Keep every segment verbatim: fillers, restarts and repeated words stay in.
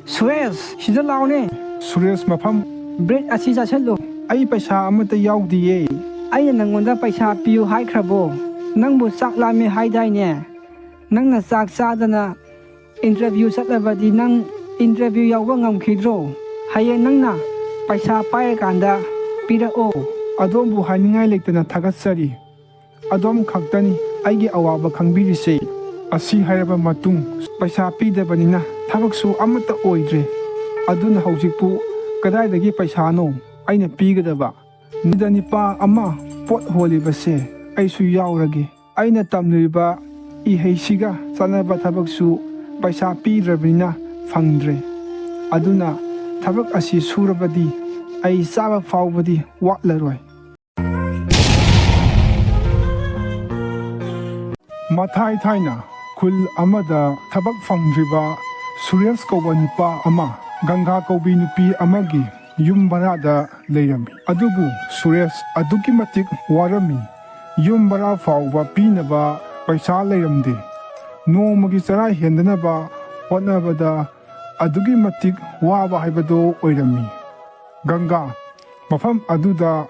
ꯁꯨꯔꯦꯁ, ꯁꯤꯗ ꯂꯥꯎꯅꯦ꯫ ꯁꯨꯔꯦꯁ, ꯃꯐꯝ꯫ ꯕ꯭ꯔꯦꯗ ꯑꯁꯤ ꯆꯥꯁꯤꯜꯂꯨ꯫ ꯑꯩ ꯄꯩꯁꯥ ꯑꯃꯠꯇ ꯌꯥꯎꯗꯤꯌꯦ꯫ ꯑꯩꯅ ꯅꯪꯉꯣꯟꯗ ꯄꯩꯁꯥ ꯄꯤꯌꯨ ꯍꯥꯏꯈ꯭ꯔꯕꯣ? ꯅꯪꯕꯨ ꯆꯥꯛ ꯂꯥꯝꯃꯦ ꯍꯥꯏꯗꯥꯏꯅꯦ? ꯅꯪꯅ ꯆꯥꯛ ꯆꯥꯗꯅ ꯏꯟꯇꯔꯚ꯭ꯌꯨ ꯆꯠꯂꯕꯗꯤ ꯅꯪ ꯏꯟꯇꯔꯚ꯭ꯌꯨ ꯌꯥꯎꯕ ꯉꯝꯈꯤꯗ꯭ꯔꯣ? ꯍꯌꯦꯡ ꯅꯪꯅ ꯄꯩꯁꯥ ꯄꯥꯏꯔꯀꯥꯟꯗ ꯄꯤꯔꯛꯑꯣ꯫ ꯑꯗꯣꯝꯕꯨ ꯍꯥꯏꯅꯤꯡꯉꯥꯏ ꯂꯩꯇꯅ ꯊꯥꯒꯠꯆꯔꯤ꯫ ꯑꯗꯣꯝ ꯈꯛꯇꯅꯤ ꯑꯩꯒꯤ ꯑꯋꯥꯕ ꯈꯪꯕꯤꯔꯤꯁꯦ꯫ ꯑꯁꯤ ꯍꯥꯏꯔꯕ ꯃꯇꯨꯡ ꯄꯩꯁꯥ ꯄꯤꯗꯕꯅꯤꯅ ꯊꯕꯛꯁꯨ ꯑꯃꯠꯇ ꯑꯣꯏꯗ꯭ꯔꯦ꯫ ꯑꯗꯨꯅ ꯍꯧꯖꯤꯛꯄꯨ ꯀꯗꯥꯏꯗꯒꯤ ꯄꯩꯁꯥꯅꯣ ꯑꯩꯅ ꯄꯤꯒꯗꯕ? ꯅꯨꯃꯤꯗ ꯅꯤꯄꯥ ꯑꯃ ꯄꯣꯠ ꯍꯣꯜꯂꯤꯕꯁꯦ ꯑꯩꯁꯨ ꯌꯥꯎꯔꯒꯦ꯫ ꯑꯩꯅ ꯇꯝꯂꯤꯕ ꯏꯍꯩꯁꯤꯒ ꯆꯥꯟꯅꯕ ꯊꯕꯛꯁꯨ ꯄꯩꯁꯥ ꯄꯤꯗ꯭ꯔꯕꯅꯤꯅ ꯐꯪꯗ꯭ꯔꯦ꯫ ꯑꯗꯨꯅ ꯊꯕꯛ ꯑꯁꯤ ꯁꯨꯔꯕꯗꯤ ꯑꯩ ꯆꯥꯕ ꯐꯥꯎꯕꯗꯤ ꯋꯥꯠꯂꯔꯣꯏ꯫ ꯃꯊꯥꯏ ꯊꯥꯏꯅ ꯈꯨꯜ ꯑꯃꯗ ꯊꯕꯛ ꯐꯪꯗ꯭ꯔꯤꯕ ꯁꯨꯔꯦꯁ ꯀꯧꯕ ꯅꯨꯄꯥ ꯑꯃ ꯒꯪꯒꯥ ꯀꯧꯕꯤ ꯅꯨꯄꯤ ꯑꯃꯒꯤ ꯌꯨꯝ ꯚꯔꯥꯗ ꯂꯩꯔꯝꯃꯤ꯫ ꯑꯗꯨꯕꯨ ꯁꯨꯔꯦꯁ ꯑꯗꯨꯛꯀꯤ ꯃꯇꯤꯛ ꯋꯥꯔꯝꯃꯤ꯫ ꯌꯨꯝ ꯚꯔꯥ ꯐꯥꯎꯕ ꯄꯤꯅꯕ ꯄꯩꯁꯥ ꯂꯩꯔꯝꯗꯦ꯫ ꯅꯣꯡꯃꯒꯤ ꯆꯔꯥ ꯍꯦꯟꯗꯅꯕ ꯍꯣꯠꯅꯕꯗ ꯑꯗꯨꯛꯀꯤ ꯃꯇꯤꯛ ꯋꯥꯕ ꯍꯥꯏꯕꯗꯨ ꯑꯣꯏꯔꯝꯃꯤ꯫ ꯒꯪꯒꯥ ꯃꯐꯝ ꯑꯗꯨꯗ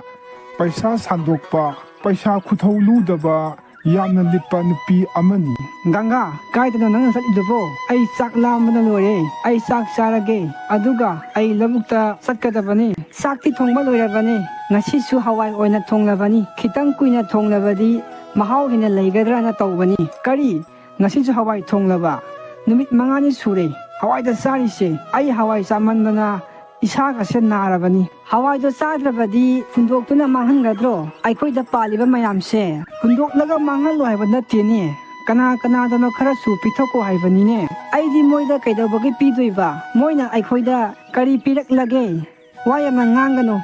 ꯄꯩꯁꯥ ꯁꯥꯟꯗꯣꯛꯄ, ꯄꯩꯁꯥ ꯈꯨꯊꯧ ꯂꯨꯗꯕ, ꯌꯥꯝꯅ ꯂꯤꯛꯄ ꯅꯨꯄꯤ ꯑꯃꯅꯤ꯫ ꯒꯪꯒꯥ, ꯀꯥꯏꯗꯅꯣ ꯅꯪꯅ ꯆꯠꯂꯤꯗꯨꯕꯣ? ꯑꯩ ꯆꯥꯛ ꯂꯥꯝꯕꯅ ꯂꯣꯏꯔꯦ꯫ ꯑꯩ ꯆꯥꯛ ꯆꯥꯔꯒꯦ, ꯑꯗꯨꯒ ꯑꯩ ꯂꯧꯕꯨꯛꯇ ꯆꯠꯀꯗꯕꯅꯤ꯫ ꯆꯥꯛꯇꯤ ꯊꯣꯡꯕ ꯂꯣꯏꯔꯕꯅꯤ꯫ ꯉꯁꯤꯁꯨ ꯍꯋꯥꯏ ꯑꯣꯏꯅ ꯊꯣꯡꯂꯕꯅꯤ꯫ ꯈꯤꯇꯪ ꯀꯨꯏꯅ ꯊꯣꯡꯂꯕꯗꯤ ꯃꯍꯥꯎ ꯍꯦꯟꯅ ꯂꯩꯒꯗ꯭ꯔꯅ ꯇꯧꯕꯅꯤ꯫ ꯀꯔꯤ? ꯉꯁꯤꯁꯨ ꯍꯋꯥꯏ ꯊꯣꯡꯂꯕ? ꯅꯨꯃꯤꯠ ꯃꯉꯥꯅꯤ ꯁꯨꯔꯦ ꯍꯋꯥꯏꯗ ꯆꯥꯔꯤꯁꯦ꯫ ꯑꯩ ꯍꯋꯥꯏ ꯆꯥꯃꯟꯗꯅ ꯏꯁꯥꯒꯁꯦ ꯅꯥꯔꯕꯅꯤ꯫ ꯍꯋꯥꯏꯗꯣ ꯆꯥꯗ꯭ꯔꯕꯗꯤ ꯍꯨꯟꯗꯣꯛꯇꯨꯅ ꯃꯥꯡꯍꯟꯒꯗ꯭ꯔꯣ? ꯑꯩꯈꯣꯏꯗ ꯄꯥꯜꯂꯤꯕ ꯃꯌꯥꯝꯁꯦ ꯍꯨꯟꯗꯣꯛꯂꯒ ꯃꯥꯡꯍꯜꯂꯣ ꯍꯥꯏꯕ ꯅꯠꯇꯦꯅꯦ꯫ ꯀꯅꯥ ꯀꯅꯥꯗꯅꯣ ꯈꯔꯁꯨ ꯄꯤꯊꯣꯛꯀꯣ ꯍꯥꯏꯕꯅꯤꯅꯦ꯫ ꯑꯩꯗꯤ ꯃꯣꯏꯗ ꯀꯩꯗꯧꯕꯒꯤ ꯄꯤꯗꯣꯏꯕ? ꯃꯣꯏꯅ ꯑꯩꯈꯣꯏꯗ ꯀꯔꯤ ꯄꯤꯔꯛꯂꯒꯦ? ꯋꯥ ꯌꯥꯝꯅ ꯉꯥꯡꯒꯅꯨ꯫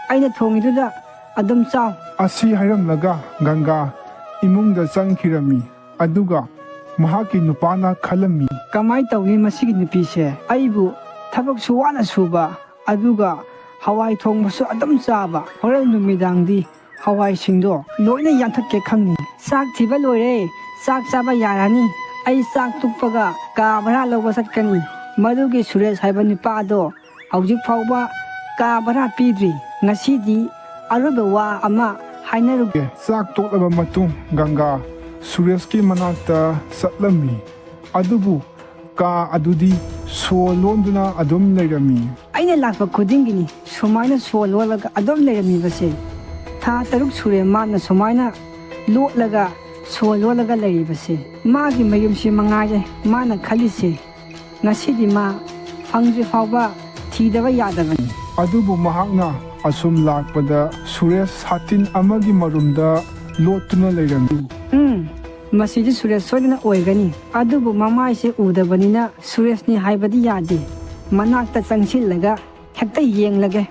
ꯑꯩꯅ ꯊꯣꯡꯉꯤꯗꯨꯗ ꯑꯗꯨꯝ ꯆꯥꯎ꯫ ꯑꯁꯤ ꯍꯥꯏꯔꯝꯂꯒ ꯒꯪꯒꯥ ꯏꯃꯨꯡꯗ ꯆꯪꯈꯤꯔꯝꯃꯤ꯫ ꯑꯗꯨꯒ ꯃꯍꯥꯛꯀꯤ ꯅꯨꯄꯥꯅ ꯈꯜꯂꯝꯃꯤ꯫ ꯀꯃꯥꯏ ꯇꯧꯅꯤ ꯃꯁꯤꯒꯤ ꯅꯨꯄꯤꯁꯦ? ꯑꯩꯕꯨ ꯊꯕꯛꯁꯨ ꯋꯥꯅ ꯁꯨꯕ, ꯑꯗꯨꯒ ꯍꯋꯥꯏ ꯊꯣꯡꯕꯁꯨ ꯑꯗꯨꯝ ꯆꯥꯕ꯫ ꯍꯣꯔꯦꯟ ꯅꯨꯃꯤꯗꯥꯡꯗꯤ ꯍꯋꯥꯏꯁꯤꯡꯗꯣ ꯂꯣꯏꯅ ꯌꯥꯟꯊꯠꯀꯦ ꯈꯪꯅꯤ꯫ ꯆꯥꯛ ꯊꯤꯕ ꯂꯣꯏꯔꯦ꯫ ꯆꯥꯛ ꯆꯥꯕ ꯌꯥꯔꯅꯤ꯫ ꯑꯩ ꯆꯥꯛ ꯇꯨꯞꯄꯒ ꯀꯥ ꯚꯔꯥ ꯂꯧꯕ ꯆꯠꯀꯅꯤ꯫ ꯃꯗꯨꯒꯤ ꯁꯨꯔꯦꯁ ꯍꯥꯏꯕ ꯅꯨꯄꯥꯗꯣ ꯍꯧꯖꯤꯛ ꯐꯥꯎꯕ ꯀꯥ ꯚꯔꯥ ꯄꯤꯗ꯭ꯔꯤ꯫ ꯉꯁꯤꯗꯤ ꯑꯔꯣꯏꯕ ꯋꯥ ꯑꯃ ꯍꯥꯏꯅꯔꯨꯒꯦ꯫ ꯆꯥꯛ ꯇꯣꯛꯂꯕ ꯃꯇꯨꯡ ꯒꯪꯒꯥ ꯁꯨꯔꯦꯁꯀꯤ ꯃꯅꯥꯛꯇ ꯆꯠꯂꯝꯃꯤ꯫ ꯑꯗꯨꯕꯨ ꯀꯥ ꯑꯗꯨꯗꯤ ꯁꯣ ꯂꯣꯟꯗꯨꯅ ꯑꯗꯨꯝ ꯂꯩꯔꯝꯃꯤ꯫ ꯑꯩꯅ ꯂꯥꯛꯄ ꯈꯨꯗꯤꯡꯒꯤꯅꯤ ꯁꯨꯃꯥꯏꯅ ꯁꯣ ꯂꯣꯜꯂꯒ ꯑꯗꯨꯝ ꯂꯩꯔꯝꯃꯤꯕꯁꯦ꯫ ꯊꯥ ꯇꯔꯨꯛ ꯁꯨꯔꯦ ꯃꯥꯅ ꯁꯨꯃꯥꯏꯅ ꯂꯣꯠꯂꯒ ꯁꯣ ꯂꯣꯜꯂꯒ ꯂꯩꯔꯤꯕꯁꯦ꯫ ꯃꯥꯒꯤ ꯃꯌꯨꯝꯁꯤ ꯃꯉꯥꯏꯔꯦ ꯃꯥꯅ ꯈꯜꯂꯤꯁꯦ꯫ ꯉꯁꯤꯗꯤ ꯃꯥ ꯐꯪꯗ꯭ꯔꯤ ꯐꯥꯎꯕ ꯊꯤꯗꯕ ꯌꯥꯗꯕꯅꯤ꯫ ꯑꯗꯨꯕꯨ ꯃꯍꯥꯛꯅ ꯑꯁꯨꯝ ꯂꯥꯛꯄꯗ ꯁꯨꯔꯦꯁ ꯁꯥꯇꯤꯟ ꯑꯃꯒꯤ ꯃꯔꯨꯝꯗ ꯂꯣꯠꯇꯨꯅ ꯂꯩꯔꯝꯃꯤ꯫ ꯎꯝ, ꯃꯁꯤꯗꯤ ꯁꯨꯔꯦꯁ ꯁꯣꯏꯗꯅ ꯑꯣꯏꯒꯅꯤ꯫ ꯑꯗꯨꯕꯨ ꯃꯃꯥꯏꯁꯦ ꯎꯗꯕꯅꯤꯅ ꯁꯨꯔꯦꯁꯅꯤ ꯍꯥꯏꯕꯗꯤ ꯌꯥꯗꯦ꯫ ꯃꯅꯥꯛꯇ ꯆꯪꯁꯤꯜꯂꯒ ꯍꯦꯛꯇ ꯌꯦꯡꯂꯒꯦ꯫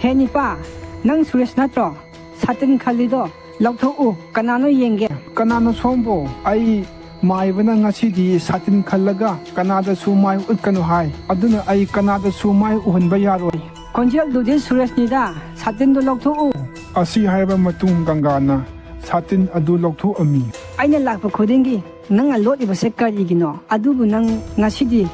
ꯍꯦ ꯅꯤꯄꯥ, ꯅꯪ ꯁꯨꯔꯦꯁ ꯅꯠꯇ꯭ꯔꯣ? ꯁꯥꯇꯤꯟ ꯈꯜꯂꯤꯗꯣ ꯂꯧꯊꯣꯛꯎ, ꯀꯅꯥꯅꯣ ꯌꯦꯡꯒꯦ꯫ ꯀꯅꯥꯅꯣ ꯁꯣꯝꯕꯣ? ꯑꯩ ꯃꯥꯏꯕꯅ ꯉꯁꯤꯗꯤ ꯁꯥꯇꯤꯟ ꯈꯜꯂꯒ ꯀꯅꯥꯗꯁꯨ ꯃꯥꯏ ꯎꯠꯀꯅꯨ ꯍꯥꯏ, ꯑꯗꯨꯅ ꯑꯩ ꯀꯅꯥꯗꯁꯨ ꯃꯥꯏ ꯎꯍꯟꯕ ꯌꯥꯔꯣꯏ꯫ ꯈꯣꯟꯖꯦꯜꯗꯨꯗꯤ ꯁꯨꯔꯦꯁꯅꯤꯗ, ꯁꯥꯇꯤꯟꯗꯨ ꯂꯧꯊꯣꯛꯎ꯫ ꯑꯁꯤ ꯍꯥꯏꯔꯕ ꯃꯇꯨꯡ ꯒꯪꯒꯥꯅ ꯁꯥꯇꯤꯟ ꯑꯗꯨ ꯂꯧꯊꯣꯛꯑꯝꯃꯤ꯫ ꯑꯩꯅ ꯂꯥꯛꯄ ꯈꯨꯗꯤꯡꯒꯤ ꯅꯪꯅ ꯂꯣꯠꯂꯤꯕꯁꯦ ꯀꯔꯤꯒꯤꯅꯣ? ꯑꯗꯨꯕꯨ ꯅꯪ ꯉꯁꯤꯗꯤ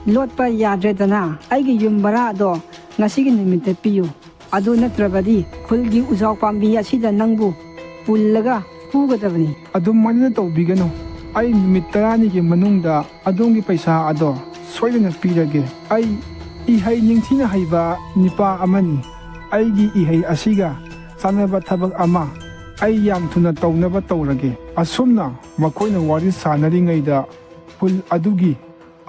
ꯂꯣꯠꯄ ꯌꯥꯗ꯭ꯔꯦꯗꯅ꯫ ꯑꯩꯒꯤ ꯌꯨꯝ ꯚꯔꯥꯗꯣ ꯉꯁꯤꯒꯤ ꯅꯨꯃꯤꯠꯇ ꯄꯤꯌꯨ꯫ ꯑꯗꯨ ꯅꯠꯇ꯭ꯔꯕꯗꯤ ꯈꯨꯜꯒꯤ ꯎꯖꯥꯎ ꯄꯥꯝꯕꯤ ꯑꯁꯤꯗ ꯅꯪꯕꯨ ꯄꯨꯜꯂꯒ ꯐꯨꯒꯗꯕꯅꯤ꯫ ꯑꯗꯨꯃꯥꯏꯅ ꯇꯧꯕꯤꯒꯅꯨ꯫ ꯑꯩ ꯅꯨꯃꯤꯠ ꯇꯔꯥꯅꯤꯒꯤ ꯃꯅꯨꯡꯗ ꯑꯗꯣꯝꯒꯤ ꯄꯩꯁꯥ ꯑꯗꯣ ꯁꯣꯏꯗꯅ ꯄꯤꯔꯒꯦ꯫ ꯑꯩ ꯏꯍꯩ ꯅꯤꯡꯊꯤꯅ ꯍꯩꯕ ꯅꯤꯄꯥ ꯑꯃꯅꯤ꯫ ꯑꯩꯒꯤ ꯏꯍꯩ ꯑꯁꯤꯒ ꯆꯥꯟꯅꯕ ꯊꯕꯛ ꯑꯃ ꯑꯩ ꯌꯥꯝ ꯊꯨꯅ ꯇꯧꯅꯕ ꯇꯧꯔꯒꯦ꯫ ꯑꯁꯨꯝꯅ ꯃꯈꯣꯏꯅ ꯋꯥꯔꯤ ꯁꯥꯟꯅꯔꯤꯉꯩꯗ ꯈꯨꯜ ꯑꯗꯨꯒꯤ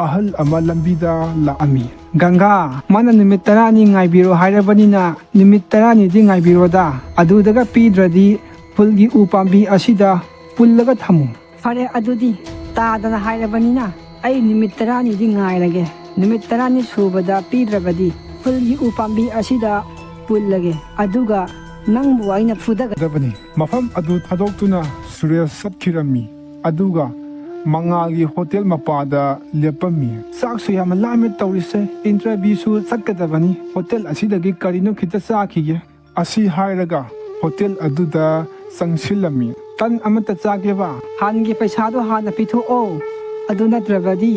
ꯑꯍꯜ ꯑꯃ ꯂꯝꯕꯤꯗ ꯂꯥꯛꯑꯝꯃꯤ꯫ ꯒꯪꯒꯥ, ꯃꯥꯅ ꯅꯨꯃꯤꯠ ꯇꯔꯥꯅꯤ ꯉꯥꯏꯕꯤꯔꯣ ꯍꯥꯏꯔꯕꯅꯤꯅ ꯅꯨꯃꯤꯠ ꯇꯔꯥꯅꯤꯗꯤ ꯉꯥꯏꯕꯤꯔꯣꯗ꯫ ꯑꯗꯨꯗꯒ ꯄꯤꯗ꯭ꯔꯗꯤ ꯈꯨꯜꯒꯤ ꯎ ꯄꯥꯝꯕꯤ ꯑꯁꯤꯗ ꯄꯨꯜꯂꯒ ꯊꯝꯃꯨ꯫ ꯐꯔꯦ, ꯑꯗꯨꯗꯤ ꯇꯥꯗꯅ ꯍꯥꯏꯔꯕꯅꯤꯅ ꯑꯩ ꯅꯨꯃꯤꯠ ꯇꯔꯥꯅꯤꯗꯤ ꯉꯥꯏꯔꯒꯦ꯫ ꯅꯨꯃꯤꯠ ꯇꯔꯥꯅꯤ ꯁꯨꯕꯗ ꯄꯤꯗ꯭ꯔꯕꯗꯤ ꯈꯨꯜꯒꯤ ꯎ ꯄꯥꯝꯕꯤ ꯑꯁꯤꯗ ꯄꯨꯜꯂꯒꯦ꯫ ꯑꯗꯨꯒ ꯅꯪꯕꯨ ꯑꯩꯅ ꯐꯨꯗꯒ ꯗꯕꯅꯤ꯫ ꯃꯐꯝ ꯑꯗꯨ ꯊꯥꯗꯣꯛꯇꯨꯅ ꯁꯨꯔꯦꯁ ꯆꯠꯈꯤꯔꯝꯃꯤ꯫ ꯑꯗꯨꯒ ꯃꯉꯥꯜꯒꯤ ꯍꯣꯇꯦꯜ ꯃꯄꯥꯗ ꯂꯦꯞꯄꯝꯃꯤ꯫ ꯆꯥꯛꯁꯨ ꯌꯥꯝꯅ ꯂꯥꯝꯃꯦ ꯇꯧꯔꯤꯁꯦ꯫ ꯏꯟꯇꯔꯚ꯭ꯌꯨꯁꯨ ꯆꯠꯀꯗꯕꯅꯤ꯫ ꯍꯣꯇꯦꯜ ꯑꯁꯤꯗꯒꯤ ꯀꯔꯤꯅꯣ ꯈꯤꯇ ꯆꯥꯈꯤꯒꯦ꯫ ꯑꯁꯤ ꯍꯥꯏꯔꯒ ꯍꯣꯇꯦꯜ ꯑꯗꯨꯗ ꯆꯪꯁꯤꯜꯂꯝꯃꯤ꯫ ꯇꯟ ꯑꯃꯇ ꯆꯥꯒꯦꯕ? ꯍꯥꯟꯅꯒꯤ ꯄꯩꯁꯥꯗꯣ ꯍꯥꯟꯅ ꯄꯤꯊꯣꯛꯑꯣ꯫ ꯑꯗꯨ ꯅꯠꯇ꯭ꯔꯕꯗꯤ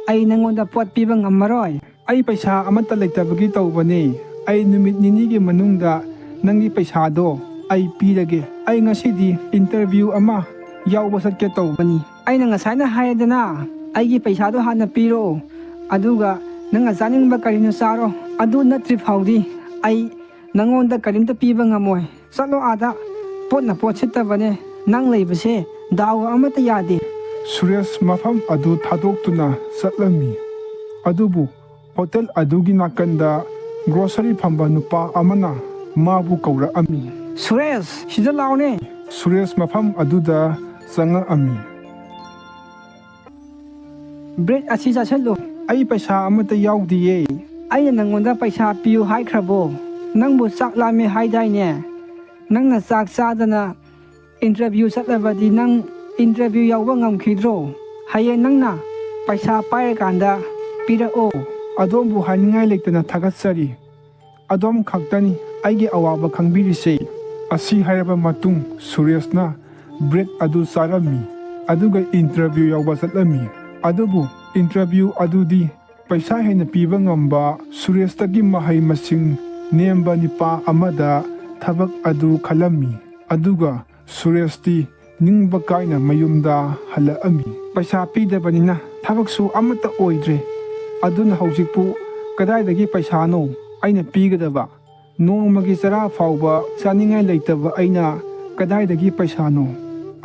ꯑꯩ ꯅꯪꯉꯣꯟꯗ ꯄꯣꯠ ꯄꯤꯕ ꯉꯝꯃꯔꯣꯏ꯫ ꯑꯩ ꯄꯩꯁꯥ ꯑꯃꯠꯇ ꯂꯩꯇꯕꯒꯤ ꯇꯧꯕꯅꯤ꯫ ꯑꯩ ꯅꯨꯃꯤꯠ ꯅꯤꯅꯤꯒꯤ ꯃꯅꯨꯡꯗ ꯅꯪꯒꯤ ꯄꯩꯁꯥꯗꯣ ꯑꯩ ꯄꯤꯔꯒꯦ꯫ ꯑꯩ ꯉꯁꯤꯗꯤ interview ꯑꯃ ꯌꯥꯎꯕ ꯆꯠꯀꯦ ꯇꯧꯕꯅꯤ꯫ ꯑꯩꯅ ꯉꯁꯥꯏꯅ ꯍꯥꯏꯔꯦꯗꯅ, ꯑꯩꯒꯤ ꯄꯩꯁꯥꯗꯣ ꯍꯥꯟꯅ ꯄꯤꯔꯣ, ꯑꯗꯨꯒ ꯅꯪꯅ ꯆꯥꯅꯤꯡꯕ ꯀꯔꯤꯅꯣ ꯆꯥꯔꯣ꯫ ꯑꯗꯨ ꯅꯠꯇ꯭ꯔꯤ ꯐꯥꯎꯗꯤ ꯑꯩ ꯅꯪꯉꯣꯟꯗ ꯀꯔꯤꯝꯇ ꯄꯤꯕ ꯉꯝꯃꯣꯏ꯫ ꯆꯠꯂꯣ ꯑꯥꯗ, ꯄꯣꯠꯅ ꯄꯣꯠ ꯁꯤꯠꯇꯕꯅꯦ꯫ ꯅꯪ ꯂꯩꯕꯁꯦ ꯗꯥꯎ ꯑꯃꯠꯇ ꯌꯥꯗꯦ꯫ ꯁꯨꯔꯦꯁ ꯃꯐꯝ ꯑꯗꯨ ꯊꯥꯗꯣꯛꯇꯨꯅ ꯆꯠꯂꯝꯃꯤ꯫ ꯑꯗꯨꯕꯨ ꯍꯣꯇꯦꯜ ꯑꯗꯨꯒꯤ ꯅꯥꯀꯟꯗ grocery ꯐꯝꯕ ꯅꯨꯄꯥ ꯑꯃꯅ ꯃꯥꯕꯨ ꯀꯧꯔꯛꯑꯝꯃꯤ꯫ "ꯁꯨꯔꯦꯁ, ꯁꯤꯗ ꯂꯥꯛꯑꯣꯅꯦ!" ꯁꯨꯔꯦꯁ ꯃꯐꯝ ꯑꯗꯨꯗ ꯆꯪꯉꯛꯑꯝꯃꯤ꯫ "ꯕ꯭ꯔꯦꯗ ꯑꯁꯤ ꯆꯥꯁꯤꯜꯂꯨ꯫" "ꯑꯩ ꯄꯩꯁꯥ ꯑꯃꯠꯇ ꯌꯥꯎꯗꯤꯌꯦ꯫" "ꯑꯩꯅ ꯅꯪꯉꯣꯟꯗ ꯄꯩꯁꯥ ꯄꯤꯌꯨ ꯍꯥꯏꯈ꯭ꯔꯕꯣ? ꯅꯪꯕꯨ ꯆꯥꯛ ꯂꯥꯝꯃꯦ ꯍꯥꯏꯗꯥꯏꯅꯦ? ꯅꯪꯅ ꯆꯥꯛ ꯆꯥꯗꯅ interview ꯆꯠꯂꯕꯗꯤ ꯅꯪ interview ꯌꯥꯎꯕ ꯉꯝꯈꯤꯗ꯭ꯔꯣ? ꯍꯌꯦꯡ ꯅꯪꯅ ꯄꯩꯁꯥ ꯄꯥꯏꯔꯀꯥꯟꯗ ꯄꯤꯔꯛꯑꯣ꯫" "ꯑꯗꯣꯝꯕꯨ ꯍꯥꯏꯅꯤꯡꯉꯥꯏ ꯂꯩꯇꯅ ꯊꯥꯒꯠꯆꯔꯤ꯫ ꯑꯗꯣꯝ ꯈꯛꯇꯅꯤ ꯑꯩꯒꯤ ꯑꯋꯥꯕ ꯈꯪꯕꯤꯔꯤꯁꯦ꯫" ꯑꯁꯤ ꯍꯥꯏꯔꯕ ꯃꯇꯨꯡ ꯁꯨꯔꯦꯁꯅ ꯕ꯭ꯔꯦꯗ ꯑꯗꯨ ꯆꯥꯔꯝꯃꯤ, ꯑꯗꯨꯒ interview ꯌꯥꯎꯕ ꯆꯠꯂꯝꯃꯤ꯫ ꯑꯗꯨꯕꯨ interview ꯑꯗꯨꯗꯤ ꯄꯩꯁꯥ ꯍꯦꯟꯅ ꯄꯤꯕ ꯉꯝꯕ ꯁꯨꯔꯦꯁꯇꯒꯤ ꯃꯍꯩ ꯃꯁꯤꯡ ꯅꯦꯝꯕ ꯅꯤꯄꯥ ꯑꯃꯗ ꯊꯕꯛ ꯑꯗꯨ ꯈꯜꯂꯝꯃꯤ꯫ ꯑꯗꯨꯒ ꯁꯨꯔꯦꯁꯇꯤ ꯅꯤꯡꯕ ꯀꯥꯏꯅ ꯃꯌꯨꯝꯗ ꯍꯜꯂꯛꯑꯝꯃꯤ꯫ "ꯄꯩꯁꯥ ꯄꯤꯗꯕꯅꯤꯅ ꯊꯕꯛꯁꯨ ꯑꯃꯠꯇ ꯑꯣꯏꯗ꯭ꯔꯦ꯫ ꯑꯗꯨꯅ ꯍꯧꯖꯤꯛꯄꯨ ꯀꯗꯥꯏꯗꯒꯤ ꯄꯩꯁꯥꯅꯣ ꯑꯩꯅ ꯄꯤꯒꯗꯕ? ꯅꯣꯡꯃꯒꯤ ꯆꯔꯥ ꯐꯥꯎꯕ ꯆꯥꯅꯤꯡꯉꯥꯏ ꯂꯩꯇꯕ ꯑꯩꯅ ꯀꯗꯥꯏꯗꯒꯤ ꯄꯩꯁꯥꯅꯣ?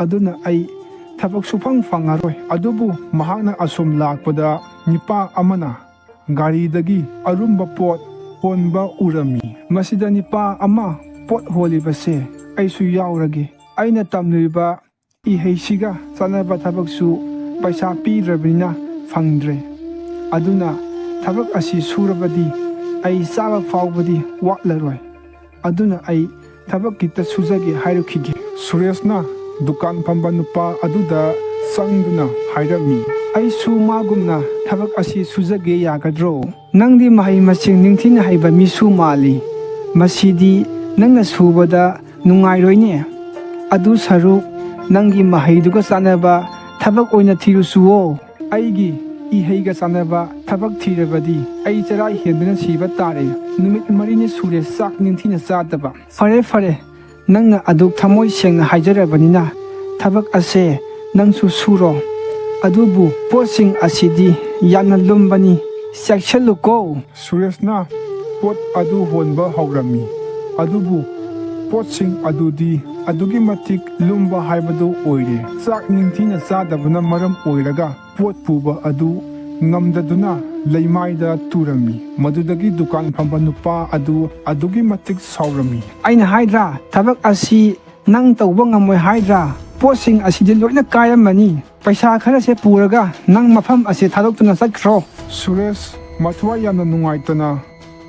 ꯑꯗꯨꯅ ꯑꯩ ꯊꯕꯛ ꯁꯨꯐꯪ ꯐꯪꯉꯔꯣꯏ꯫" ꯑꯗꯨꯕꯨ ꯃꯍꯥꯛꯅ ꯑꯁꯨꯝ ꯂꯥꯛꯄꯗ ꯅꯤꯄꯥ ꯑꯃꯅ ꯒꯥꯔꯤꯗꯒꯤ ꯑꯔꯨꯝꯕ ꯄꯣꯠ ꯍꯣꯟꯕ ꯎꯔꯝꯃꯤ꯫ "ꯃꯁꯤꯗ ꯅꯤꯄꯥ ꯑꯃ ꯄꯣꯠ ꯍꯣꯜꯂꯤꯕꯁꯦ ꯑꯩꯁꯨ ꯌꯥꯎꯔꯒꯦ꯫ ꯑꯩꯅ ꯇꯝꯂꯤꯕ ꯏꯍꯩꯁꯤꯒ ꯆꯥꯟꯅꯕ ꯊꯕꯛꯁꯨ ꯄꯩꯁꯥ ꯄꯤꯗ꯭ꯔꯕꯅꯤꯅ ꯐꯪꯗ꯭ꯔꯦ꯫ ꯑꯗꯨꯅ ꯊꯕꯛ ꯑꯁꯤ ꯁꯨꯔꯕꯗꯤ ꯑꯩ ꯆꯥꯕ ꯐꯥꯎꯕꯗꯤ ꯋꯥꯠꯂꯔꯣꯏ꯫ ꯑꯗꯨꯅ ꯑꯩ ꯊꯕꯛ ꯈꯤꯇ ꯁꯨꯖꯒꯦ" ꯍꯥꯏꯔꯨꯈꯤꯒꯦ꯫ ꯁꯨꯔꯦꯁꯅ ꯗꯨꯀꯥꯟ ꯐꯝꯕ ꯅꯨꯄꯥ ꯑꯗꯨꯗ ꯆꯪꯗꯨꯅ ꯍꯥꯏꯔꯝꯃꯤ, "ꯑꯩꯁꯨ ꯃꯥꯒꯨꯝꯅ ꯊꯕꯛ ꯑꯁꯤ ꯁꯨꯖꯒꯦ ꯌꯥꯒꯗ꯭ꯔꯣ? ꯅꯪꯗꯤ ꯃꯍꯩ ꯃꯁꯤꯡ ꯅꯤꯡꯊꯤꯅ ꯍꯩꯕ ꯃꯤꯁꯨ ꯃꯥꯜꯂꯤ꯫ ꯃꯁꯤꯗꯤ ꯅꯪꯅ ꯁꯨꯕꯗ ꯅꯨꯡꯉꯥꯏꯔꯣꯏꯅꯦ꯫ ꯑꯗꯨ ꯁꯔꯨꯛ ꯅꯪꯒꯤ ꯃꯍꯩꯗꯨꯒ ꯆꯥꯟꯅꯕ ꯊꯕꯛ ꯑꯣꯏꯅ ꯊꯤꯔꯨꯆꯨꯋꯣ꯫" ꯑꯩꯒꯤ ꯏꯍꯩꯒ ꯆꯥꯟꯅꯕ ꯊꯕꯛ ꯊꯤꯔꯕꯗꯤ ꯑꯩ ꯆꯔꯥ ꯍꯦꯟꯗꯨꯅ ꯁꯤꯕ ꯇꯥꯔꯦ꯫ ꯅꯨꯃꯤꯠ ꯃꯔꯤꯅꯤ ꯁꯨꯔꯦ ꯆꯥꯛ ꯅꯤꯡꯊꯤꯅ ꯆꯥꯗꯕ꯫ ꯐꯔꯦ, ꯐꯔꯦ, ꯅꯪꯅ ꯑꯗꯨꯛ ꯊꯃꯣꯏ ꯁꯦꯡꯅ ꯍꯥꯏꯖꯔꯕꯅꯤꯅ ꯊꯕꯛ ꯑꯁꯦ ꯅꯪꯁꯨ ꯁꯨꯔꯣ꯫ ꯑꯗꯨꯕꯨ ꯄꯣꯠꯁꯤꯡ ꯑꯁꯤꯗꯤ ꯌꯥꯝꯅ ꯂꯨꯝꯕꯅꯤ, ꯆꯦꯛꯁꯤꯜꯂꯨꯀꯣ꯫ ꯁꯨꯔꯦꯁꯅ ꯄꯣꯠ ꯑꯗꯨ ꯍꯣꯟꯕ ꯍꯧꯔꯝꯃꯤ꯫ ꯑꯗꯨꯕꯨ ꯄꯣꯠꯁꯤꯡ ꯑꯗꯨꯗꯤ ꯑꯗꯨꯛꯀꯤ ꯃꯇꯤꯛ ꯂꯨꯝꯕ ꯍꯥꯏꯕꯗꯨ ꯑꯣꯏꯔꯦ꯫ ꯆꯥꯛ ꯅꯤꯡꯊꯤꯅ ꯆꯥꯗꯕꯅ ꯃꯔꯝ ꯑꯣꯏꯔꯒ ꯄꯣꯠ ꯄꯨꯕ ꯑꯗꯨ ꯉꯝꯗꯗꯨꯅ ꯂꯩꯃꯥꯏꯗ ꯇꯨꯔꯝꯃꯤ꯫ ꯃꯗꯨꯗꯒꯤ ꯗꯨꯀꯥꯟ ꯐꯝꯕ ꯅꯨꯄꯥ ꯑꯗꯨ ꯑꯗꯨꯛꯀꯤ ꯃꯇꯤꯛ ꯁꯥꯎꯔꯝꯃꯤ꯫ ꯑꯩꯅ ꯍꯥꯏꯗ꯭ꯔꯥ, ꯊꯕꯛ ꯑꯁꯤ ꯅꯪ ꯇꯧꯕ ꯉꯝꯃꯣꯏ ꯍꯥꯏꯗ꯭ꯔꯥ? ꯄꯣꯠꯁꯤꯡ ꯑꯁꯤꯗꯤ ꯂꯣꯏꯅ ꯀꯥꯏꯔꯝꯃꯅꯤ꯫ ꯄꯩꯁꯥ ꯈꯔꯁꯦ ꯄꯨꯔꯒ ꯅꯪ ꯃꯐꯝ ꯑꯁꯤ ꯊꯥꯗꯣꯛꯇꯨꯅ ꯆꯠꯈ꯭ꯔꯣ꯫ ꯁꯨꯔꯦꯁ ꯃꯊ꯭ꯋꯥꯏ ꯌꯥꯝꯅ ꯅꯨꯡꯉꯥꯏꯇꯅ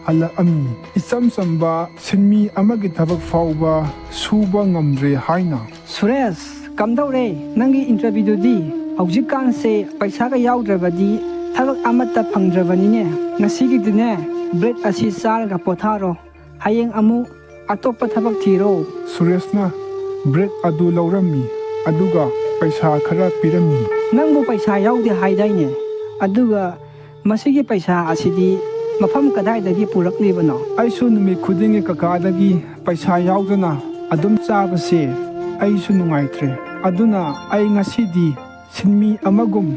ꯍꯜꯂꯛꯑꯝꯃꯤ꯫ ꯏꯆꯝ ꯆꯝꯕ ꯁꯤꯟꯃꯤ ꯑꯃꯒꯤ ꯊꯕꯛ ꯐꯥꯎꯕ ꯁꯨꯕ ꯉꯝꯗ꯭ꯔꯦ ꯍꯥꯏꯅ꯫ ꯁꯨꯔꯦꯁ, ꯀꯝꯗꯧꯔꯦ ꯅꯪꯒꯤ interviewꯗꯨꯗꯤ? ꯍꯧꯖꯤꯛꯀꯥꯟꯁꯦ ꯄꯩꯁꯥꯒ ꯌꯥꯎꯗ꯭ꯔꯕꯗꯤ ꯊꯕꯛ ꯑꯃꯠꯇ ꯐꯪꯗ꯭ꯔꯕꯅꯤꯅꯦ꯫ ꯉꯁꯤꯒꯤꯗꯤꯅꯦ, bread ꯑꯁꯤ ꯆꯥꯔꯒ ꯄꯣꯊꯥꯔꯣ꯫ ꯍꯌꯦꯡ ꯑꯃꯨꯛ ꯑꯇꯣꯞꯄ ꯊꯕꯛ ꯊꯤꯔꯣ꯫ ꯁꯨꯔꯦꯁꯅ bread ꯑꯗꯨ ꯂꯧꯔꯝꯃꯤ, ꯑꯗꯨꯒ ꯄꯩꯁꯥ ꯈꯔ ꯄꯤꯔꯝꯃꯤ꯫ ꯅꯪꯕꯨ ꯄꯩꯁꯥ ꯌꯥꯎꯗꯦ ꯍꯥꯏꯗꯥꯏꯅꯦ? ꯑꯗꯨꯒ ꯃꯁꯤꯒꯤ ꯄꯩꯁꯥ ꯑꯁꯤꯗꯤ ꯃꯐꯝ ꯀꯗꯥꯏꯗꯒꯤ ꯄꯨꯔꯛꯂꯤꯕꯅꯣ? ꯑꯩꯁꯨ ꯅꯨꯃꯤꯠ ꯈꯨꯗꯤꯡꯒꯤ ꯀꯀꯥꯗꯒꯤ ꯄꯩꯁꯥ ꯌꯥꯎꯗꯅ ꯑꯗꯨꯝ ꯆꯥꯕꯁꯦ ꯑꯩꯁꯨ ꯅꯨꯡꯉꯥꯏꯇ꯭ꯔꯦ꯫ ꯑꯗꯨꯅ ꯑꯩ ꯉꯁꯤꯗꯤ ꯁꯤꯟꯃꯤ ꯑꯃꯒꯨꯝ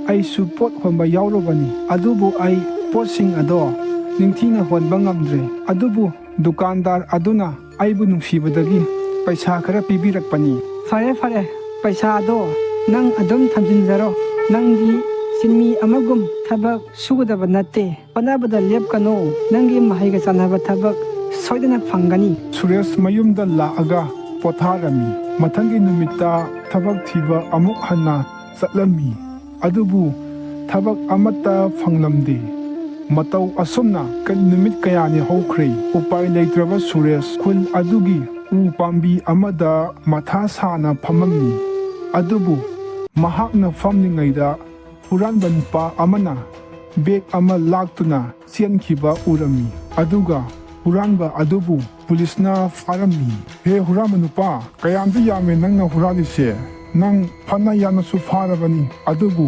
ꯑꯩꯁꯨ ꯄꯣꯠ ꯍꯣꯟꯕ ꯌꯥꯎꯔꯨꯕꯅꯤ꯫ ꯑꯗꯨꯕꯨ ꯑꯩ ꯄꯣꯠꯁꯤꯡ ꯑꯗꯣ ꯅꯤꯡꯊꯤꯅ ꯍꯣꯟꯕ ꯉꯝꯗ꯭ꯔꯦ꯫ ꯑꯗꯨꯕꯨ ꯗꯨꯀꯥꯟꯗꯥꯔ ꯑꯗꯨꯅ ꯑꯩꯕꯨ ꯅꯨꯡꯁꯤꯕꯗꯒꯤ ꯄꯩꯁꯥ ꯈꯔ ꯄꯤꯕꯤꯔꯛꯄꯅꯤ꯫ ꯐꯔꯦ, ꯐꯔꯦ, ꯄꯩꯁꯥꯗꯣ ꯅꯪ ꯑꯗꯨꯝ ꯊꯝꯖꯤꯟꯖꯔꯣ꯫ ꯅꯪꯗꯤ ꯁꯤꯟꯃꯤ ꯑꯃꯒꯨꯝ ꯊꯕꯛ ꯁꯨꯒꯗꯕ ꯅꯠꯇꯦ꯫ ꯍꯣꯠꯅꯕꯗ ꯂꯦꯞꯀꯅꯨ꯫ ꯅꯪꯒꯤ ꯃꯍꯩꯒ ꯆꯥꯟꯅꯕ ꯊꯕꯛ ꯁꯣꯏꯗꯅ ꯐꯪꯒꯅꯤ꯫ ꯁꯨꯔꯦꯁ ꯃꯌꯨꯝꯗ ꯂꯥꯛꯑꯒ ꯄꯣꯊꯥꯔꯝꯃꯤ꯫ ꯃꯊꯪꯒꯤ ꯅꯨꯃꯤꯠꯇ ꯊꯕꯛ ꯊꯤꯕ ꯑꯃꯨꯛ ꯍꯟꯅ ꯆꯠꯂꯝꯃꯤ꯫ ꯑꯗꯨꯕꯨ ꯊꯕꯛ ꯑꯃꯠꯇ ꯐꯪꯂꯝꯗꯦ꯫ ꯃꯇꯧ ꯑꯁꯨꯝꯅ ꯀ-, ꯅꯨꯃꯤꯠ ꯀꯌꯥꯅꯤ ꯍꯧꯈ꯭ꯔꯦ꯫ ꯎꯄꯥꯏ ꯂꯩꯇ꯭ꯔꯕ ꯁꯨꯔꯦꯁ ꯈꯨꯜ ꯑꯗꯨꯒꯤ ꯎ ꯄꯥꯝꯕꯤ ꯑꯃꯗ ꯃꯊꯥ ꯁꯥꯅ ꯐꯝꯃꯝꯃꯤ꯫ ꯑꯗꯨꯕꯨ ꯃꯍꯥꯛꯅ ꯐꯝꯂꯤꯉꯩꯗ ꯍꯨꯔꯥꯟꯕ ꯅꯨꯄꯥ ꯑꯃꯅ bag ꯑꯃ ꯂꯥꯛꯇꯨꯅ ꯆꯦꯟꯈꯤꯕ ꯎꯔꯝꯃꯤ꯫ ꯑꯗꯨꯒ ꯍꯨꯔꯥꯟꯕ ꯑꯗꯨꯕꯨ ꯄꯨꯂꯤꯁꯅ ꯐꯥꯔꯝꯃꯤ꯫ ꯍꯦ ꯍꯨꯔꯥꯟꯕ ꯅꯨꯄꯥ, ꯀꯌꯥꯝꯗꯤ ꯌꯥꯝꯃꯦ ꯅꯪꯅ ꯍꯨꯔꯥꯜꯂꯤꯁꯦ? ꯅꯪ ꯐꯅ ꯌꯥꯝꯅꯁꯨ ꯐꯥꯔꯕꯅꯤ, ꯑꯗꯨꯕꯨ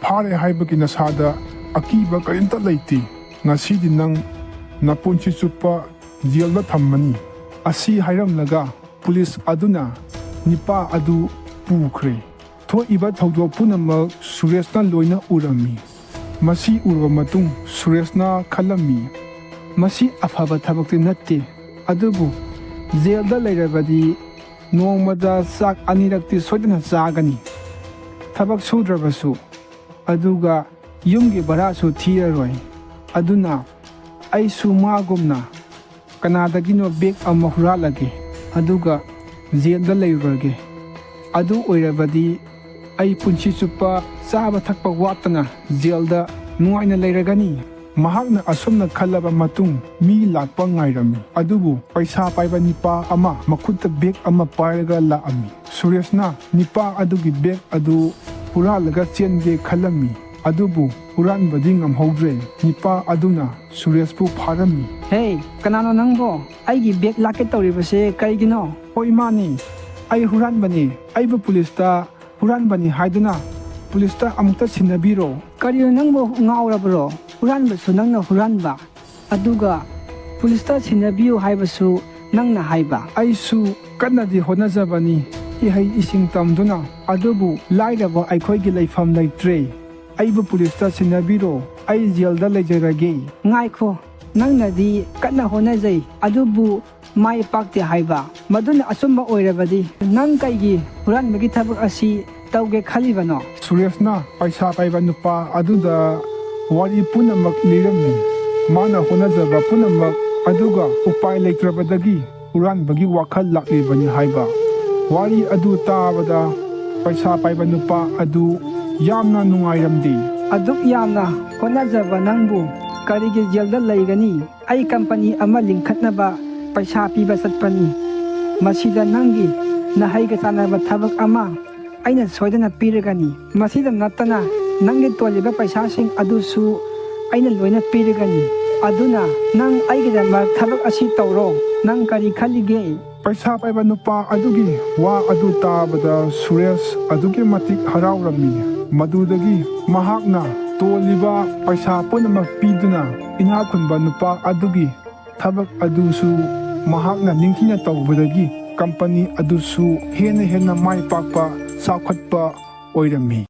ꯐꯥꯔꯦ ꯍꯥꯏꯕꯒꯤ ꯅꯁꯥꯗ ꯑꯀꯤꯕ ꯀꯔꯤꯝꯇ ꯂꯩꯇꯦ꯫ ꯉꯁꯤꯗꯤ ꯅꯪ ꯅꯄꯨꯟꯁꯤ ꯆꯨꯞꯄ ꯖꯦꯜꯗ ꯊꯝꯃꯅꯤ꯫ ꯑꯁꯤ ꯍꯥꯏꯔꯝꯂꯒ ꯄꯨꯂꯤꯁ ꯑꯗꯨꯅ ꯅꯤꯄꯥ ꯑꯗꯨ ꯄꯨꯈ꯭ꯔꯦ꯫ ꯊꯣꯛꯏꯕ ꯊꯧꯗꯣꯛ ꯄꯨꯝꯅꯃꯛ ꯁꯨꯔꯦꯁꯅ ꯂꯣꯏꯅ ꯎꯔꯝꯃꯤ꯫ ꯃꯁꯤ ꯎꯔꯕ ꯃꯇꯨꯡ ꯁꯨꯔꯦꯁꯅ ꯈꯜꯂꯝꯃꯤ, "ꯃꯁꯤ ꯑꯐꯕ ꯊꯕꯛꯇꯤ ꯅꯠꯇꯦ, ꯑꯗꯨꯕꯨ ꯖꯦꯜꯗ ꯂꯩꯔꯕꯗꯤ ꯅꯣꯡꯃꯗ ꯆꯥꯛ ꯑꯅꯤꯔꯛꯇꯤ ꯁꯣꯏꯗꯅ ꯆꯥꯒꯅꯤ꯫ ꯊꯕꯛ ꯁꯨꯗ꯭ꯔꯕꯁꯨ, ꯑꯗꯨꯒ ꯌꯨꯝꯒꯤ ꯚꯔꯥꯁꯨ ꯊꯤꯔꯔꯣꯏ꯫ ꯑꯗꯨꯅ ꯑꯩꯁꯨ ꯃꯥꯒꯨꯝꯅ ꯀꯅꯥꯗꯒꯤꯅꯣ ꯕꯦꯒ ꯑꯃ ꯍꯨꯔꯥꯜꯂꯒꯦ, ꯑꯗꯨꯒ ꯖꯦꯜꯗ ꯂꯩꯔꯨꯔꯒꯦ꯫ ꯑꯗꯨ ꯑꯣꯏꯔꯕꯗꯤ ꯑꯩ ꯄꯨꯟꯁꯤ ꯆꯨꯞꯄ ꯆꯥꯕ ꯊꯛꯄ ꯋꯥꯠꯇꯅ ꯖꯦꯜꯗ ꯅꯨꯡꯉꯥꯏꯅ ꯂꯩꯔꯒꯅꯤ꯫" ꯃꯍꯥꯛꯅ ꯑꯁꯨꯝꯅ ꯈꯜꯂꯕ ꯃꯇꯨꯡ ꯃꯤ ꯂꯥꯛꯄ ꯉꯥꯏꯔꯝꯃꯤ꯫ ꯑꯗꯨꯕꯨ ꯄꯩꯁꯥ ꯄꯥꯏꯕ ꯅꯤꯄꯥ ꯑꯃ ꯃꯈꯨꯠꯇ ꯕꯦꯒ ꯑꯃ ꯄꯥꯏꯔꯒ ꯂꯥꯛꯑꯝꯃꯤ꯫ ꯁꯨꯔꯦꯁꯅ ꯅꯤꯄꯥ ꯑꯗꯨꯒꯤ ꯕꯦꯒ ꯑꯗꯨ ꯍꯨꯔꯥꯜꯂꯒ ꯆꯦꯟꯒꯦ ꯈꯜꯂꯝꯃꯤ꯫ ꯑꯗꯨꯕꯨ ꯍꯨꯔꯥꯟꯕꯗꯤ ꯉꯝꯍꯧꯗ꯭ꯔꯦ꯫ ꯅꯤꯄꯥ ꯑꯗꯨꯅ ꯁꯨꯔꯦꯁꯄꯨ ꯐꯥꯔꯝꯃꯤ꯫ "ꯍꯦ, ꯀꯅꯥꯅꯣ ꯅꯪꯕꯣ? ꯑꯩꯒꯤ ꯕꯦꯒ ꯂꯥꯛꯀꯦ ꯇꯧꯔꯤꯕꯁꯦ ꯀꯩꯒꯤꯅꯣ?" "ꯍꯣꯏ, ꯃꯥꯅꯤ꯫ ꯑꯩ ꯍꯨꯔꯥꯟꯕꯅꯤ꯫ ꯑꯩꯕꯨ ꯄꯨꯂꯤꯁꯇ ꯍꯨꯔꯥꯟꯕꯅꯤ ꯍꯥꯏꯗꯨꯅ ꯄꯨꯂꯤꯁꯇ ꯑꯃꯨꯛꯇ ꯁꯤꯟꯅꯕꯤꯔꯣ꯫" "ꯀꯔꯤꯅꯣ, ꯅꯪꯕꯨ ꯉꯥꯎꯔꯕ꯭ꯔꯣ? ꯍꯨꯔꯥꯟꯕꯁꯨ ꯅꯪꯅ ꯍꯨꯔꯥꯟꯕ, ꯑꯗꯨꯒ ꯄꯨꯂꯤꯁꯇ ꯁꯤꯟꯅꯕꯤꯌꯨ ꯍꯥꯏꯕꯁꯨ ꯅꯪꯅ ꯍꯥꯏꯕ?" "ꯑꯩꯁꯨ ꯀꯟꯅꯗꯤ ꯍꯣꯠꯅꯖꯕꯅꯤ, ꯏꯍꯩ ꯏꯁꯤꯡ ꯇꯝꯗꯨꯅ, ꯑꯗꯨꯕꯨ ꯂꯥꯏꯔꯕ ꯑꯩꯈꯣꯏꯒꯤ ꯂꯩꯐꯝ ꯂꯩꯇ꯭ꯔꯦ꯫ ꯑꯩꯕꯨ ꯄꯨꯂꯤꯁꯇ ꯁꯤꯟꯅꯕꯤꯔꯣ, ꯑꯩ ꯖꯦꯜꯗ ꯂꯩꯖꯔꯒꯦ꯫" "ꯉꯥꯏꯈꯣ, ꯅꯪꯅꯗꯤ ꯀꯟꯅ ꯍꯣꯠꯅꯖꯩ, ꯑꯗꯨꯕꯨ ꯃꯥꯏ ꯄꯥꯛꯇꯦ ꯍꯥꯏꯕ꯫ ꯃꯗꯨꯅ ꯑꯆꯨꯝꯕ ꯑꯣꯏꯔꯕꯗꯤ ꯅꯪ ꯀꯩꯒꯤ ꯍꯨꯔꯥꯟꯕꯒꯤ ꯊꯕꯛ ꯑꯁꯤ ꯇꯧꯒꯦ ꯈꯜꯂꯤꯕꯅꯣ?" ꯁꯨꯔꯦꯁꯅ ꯄꯩꯁꯥ ꯄꯥꯏꯕ ꯅꯨꯄꯥ ꯑꯗꯨꯗ ꯋꯥꯔꯤ ꯄꯨꯝꯅꯃꯛ ꯂꯤꯔꯝꯃꯤ꯫ ꯃꯥꯅ ꯍꯣꯠꯅꯖꯕ ꯄꯨꯝꯅꯃꯛ, ꯑꯗꯨꯒ ꯎꯄꯥꯏ ꯂꯩꯇ꯭ꯔꯕꯗꯒꯤ ꯍꯨꯔꯥꯟꯕꯒꯤ ꯋꯥꯈꯜ ꯂꯥꯛꯂꯤꯕꯅꯤ ꯍꯥꯏꯕ꯫ ꯋꯥꯔꯤ ꯑꯗꯨ ꯇꯥꯕꯗ ꯄꯩꯁꯥ ꯄꯥꯏꯕ ꯅꯨꯄꯥ ꯑꯗꯨ ꯌꯥꯝꯅ ꯅꯨꯡꯉꯥꯏꯔꯝꯗꯦ꯫ "ꯑꯗꯨꯛ ꯌꯥꯝꯅ ꯍꯣꯠꯅꯖꯕ ꯅꯪꯕꯨ ꯀꯔꯤꯒꯤ ꯖꯦꯜꯗ ꯂꯩꯒꯅꯤ? ꯑꯩ ꯀꯝꯄꯅꯤ ꯑꯃ ꯂꯤꯡꯈꯠꯅꯕ ꯄꯩꯁꯥ ꯄꯤꯕ ꯆꯠꯄꯅꯤ꯫ ꯃꯁꯤꯗ ꯅꯪꯒꯤ ꯅꯍꯩꯒ ꯆꯥꯟꯅꯕ ꯊꯕꯛ ꯑꯃ ꯑꯩꯅ ꯁꯣꯏꯗꯅ ꯄꯤꯔꯒꯅꯤ꯫ ꯃꯁꯤꯗ ꯅꯠꯇꯅ ꯅꯪꯒꯤ ꯇꯣꯜꯂꯤꯕ ꯄꯩꯁꯥꯁꯤꯡ ꯑꯗꯨꯁꯨ ꯑꯩꯅ ꯂꯣꯏꯅ ꯄꯤꯔꯒꯅꯤ꯫ ꯑꯗꯨꯅ ꯅꯪ ꯑꯩꯒꯤꯗꯃꯛ ꯊꯕꯛ ꯑꯁꯤ ꯇꯧꯔꯣ꯫ ꯅꯪ ꯀꯔꯤ ꯈꯜꯂꯤꯒꯦ?" ꯄꯩꯁꯥ ꯄꯥꯏꯕ ꯅꯨꯄꯥ ꯑꯗꯨꯒꯤ ꯋꯥ ꯑꯗꯨ ꯇꯥꯕꯗ ꯁꯨꯔꯦꯁ ꯑꯗꯨꯛꯀꯤ ꯃꯇꯤꯛ ꯍꯔꯥꯎꯔꯝꯃꯤ꯫ ꯃꯗꯨꯗꯒꯤ ꯃꯍꯥꯛꯅ ꯇꯣꯜꯂꯤꯕ ꯄꯩꯁꯥ ꯄꯨꯝꯅꯃꯛ ꯄꯤꯗꯨꯅ ꯏꯅꯥꯛ ꯈꯨꯟꯕ ꯅꯨꯄꯥ ꯑꯗꯨꯒꯤ ꯊꯕꯛ ꯑꯗꯨꯁꯨ ꯃꯍꯥꯛꯅ ꯅꯤꯡꯊꯤꯅ ꯇꯧꯕꯗꯒꯤ ꯀꯝꯄꯅꯤ ꯑꯗꯨꯁꯨ ꯍꯦꯟꯅ ꯍꯦꯟꯅ ꯃꯥꯏ ꯄꯥꯛꯄ, ꯆꯥꯎꯈꯠꯄ ꯑꯣꯏꯔꯝꯃꯤ꯫